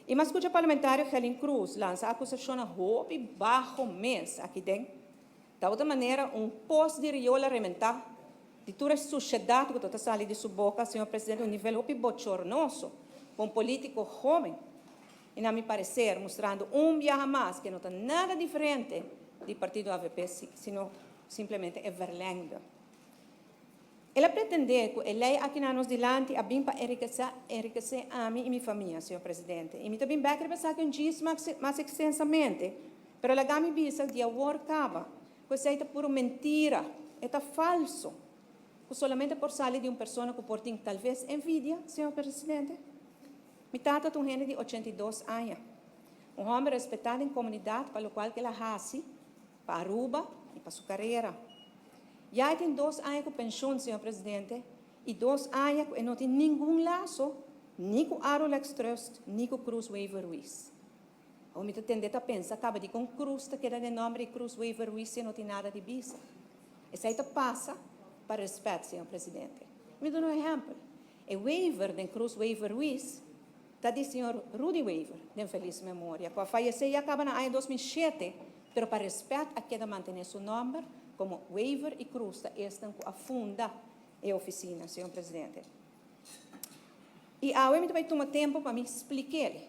I mi a skucha parlamentario Gelin Cruz lansa akusashonnan hopi baho mes aki den. Tabata manera un pos di riool a rementá di tur e sushedat ku ta sali di su boka, señor presidente, un nivel hopi bochornoso pa un polítiko hóben i na mi pareser mustrando un biaha mas ke no ta nada diferente di partido avp sino simplemente e verlengde. El a pretendé ku e lei aki na nos dilanti a bin pa enrikesé ami i mi famia, señor presidente. I mi ta bin bèk riba esaki un djis mas ekstensamente, pero laga mi bisa di awor kaba ku esei ta puru mentira, e ta falso, ku solamente por sali di un persona ku por tin talves envidia, señor presidente. Mi tata ta un hende di 82 aña, un hòmber respetá den komunidat pa lokual ku el a hasi pa Aruba y pa su carera. Ya e tin 2 aña cu pensioen, señor presidente, y 2 aña cu e no tin ningun laso ni cu Arulex Trust ni cu Cruz Wever Ruiz. Awor mi ta tende ta pensa caba di con Cruz ta keda den nomber di Cruz Wever Ruiz si e no tin nada di bisa. Esey ta pasa pa respet, señor presidente. Mi duna un ehempel. E Wever den Cruz Wever Ruiz ta di señor Rudy Wever, den feliz memoria, cu a fayece ya caba na aña 2007, pero pa respet a keda mantene su nomber como Wever y Cruz ta esnan cu a funda e oficina, señor presidente. Y awe mi ta bay tuma tempo pa mi splik'el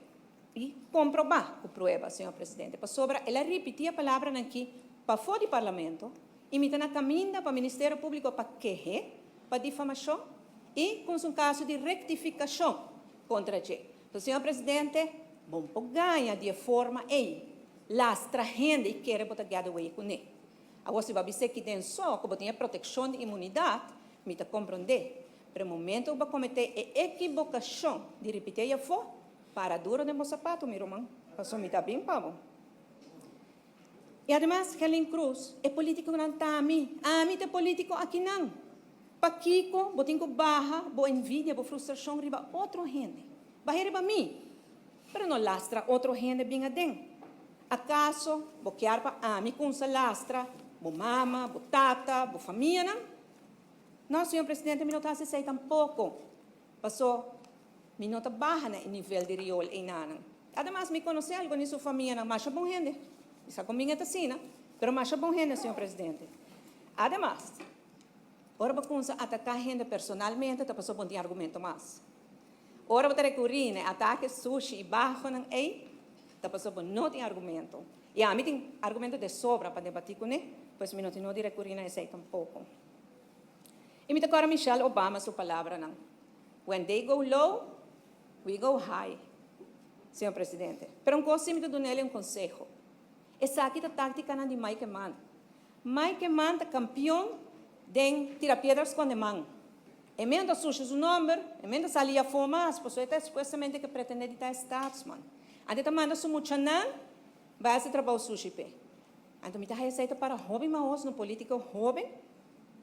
y comproba cu prueba, señor presidente, pasobra el a ripiti e palabranan aki pafo di Parlamento y mi ta na caminda pa Ministerio Publico pa kehe pa difamacion y cu un caso di rectificacion contra dje. Entonces, señor presidente, bon por gaña di e forma ey, lastra hende y kere bo ta get away cune. Awor si bo a bisa aki den so cu bo tin e proteccion di inmunidad, mi ta comprende. Pero e momento cu bo a comete e equivocacion di ripiti ey afo, para duro den bo sapato, mi ruman, pasobra mi ta bin pa bo. Y ademas, Gelin Cruz, e politiconan ta ami. Ami ta e politico akinan. Pakico bo tin cu baha bo envidia, bo frustracion riba otro hende? Baha riba mi, pero no lastra otro hende bin aden. Acaso bo kier pa ami cunsa lastra bo mama, bo tata, bo famianan? No, señor presidente, mi no ta haci esey tampoco. Paso, mi no ta baha na e nivel di riool einanan. Ademas, mi conoce algun di su famianan, masha bon hende. Mi sa con bin e ta asina, pero masha bon hende, señor presidente. Ademas, ora bo cunsa ataca hende personalmente, ta pasobra bo no tin argumento mas. Ora bo ta recuri na e atake sushi y bahonan ey, ta pasobra bo no tin argumento. Y ami tin argumento de sobra pa debati cune, pues mi no tin nodi recuri na esey tampoco. Y mi ta corda Michelle Obama su palabranan, "When they go low, we go high", señor presidente. Pero un cos si mi ta dunele un conseho. Esaki ta tacticanan di Mike Eman. Mike Eman ta campeon den tira piedra sconde man. E men ta susha su nomber, e men ta sali afo mas, pasobra e ta supuestamente ke pretende di ta e staatsman. Anto e ta manda su muchanan bai haci trabou sushi p'e. Anto mi ta haya esei ta para hopi mahos no politico hoben,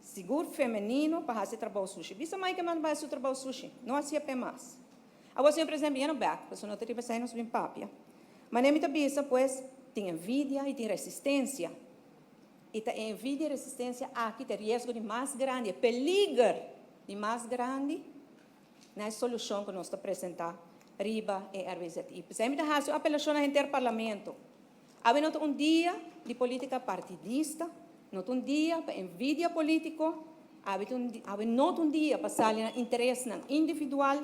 sigur femenino, pa haci trabou sushi. Bisa Mike Eman bai haci su trabou sushi, no haci'e p'e mas. Awor señor presidente mi ya no bek, pasobra no ta riba esei nos bin papia. Manera mi ta bisa pues, tin envidia y tin resistencia. Y ta e envidia y resistencia aki ta e riesgo di mas grandi, e peliger di mas grandi na e solucion cu nos ta presenta riba e RWZI. P'esei mi ta haci un apelacion na henter Parlamento. Awe no ta un dia di politica partidista, no ta un dia pa envidia politico, awe ta un awe no ta un dia pa sali na interesnan individual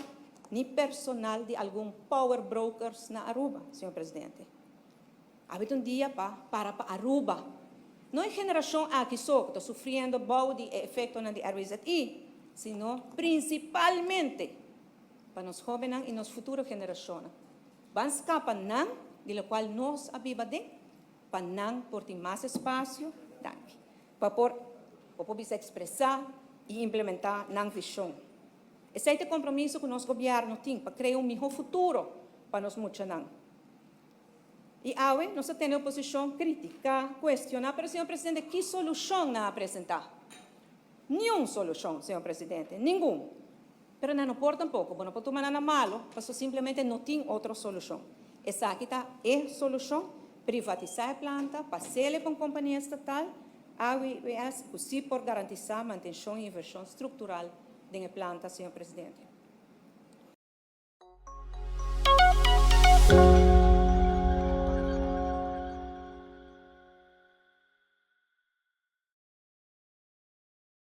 ni personal di algun power brokers na Aruba, señor Presidente. Awe ta un dia pa para pa Aruba. No e generacion aki so cu ta sufriendo bou di e efectonan di RWZI, sino principalmente pa nos hobennan y nos futuro generacionnan. Ban scapa nan di locual nos a biba den, pa nan por tin mas espacio, danki, pa por bo por bisa expresa y implementa nan vision. Esey ta e compromiso cu nos gobierno tin pa crea un miho futuro pa nos muchanan. Y awe nos ta tene oposicion critica, cuestiona, pero señor presidente ki solucion nan a presenta? Niun solucion, señor presidente, ningun. Pero nan no por tampoco, bo no por tuma nan na malo, pasobra simplemente no tin otro solucion. Esaki ta e solucion, privatisa e planta, pasele pa un compania estatal, AWS, cu si por garantisa mantencion y inversion structural den e planta, señor presidente.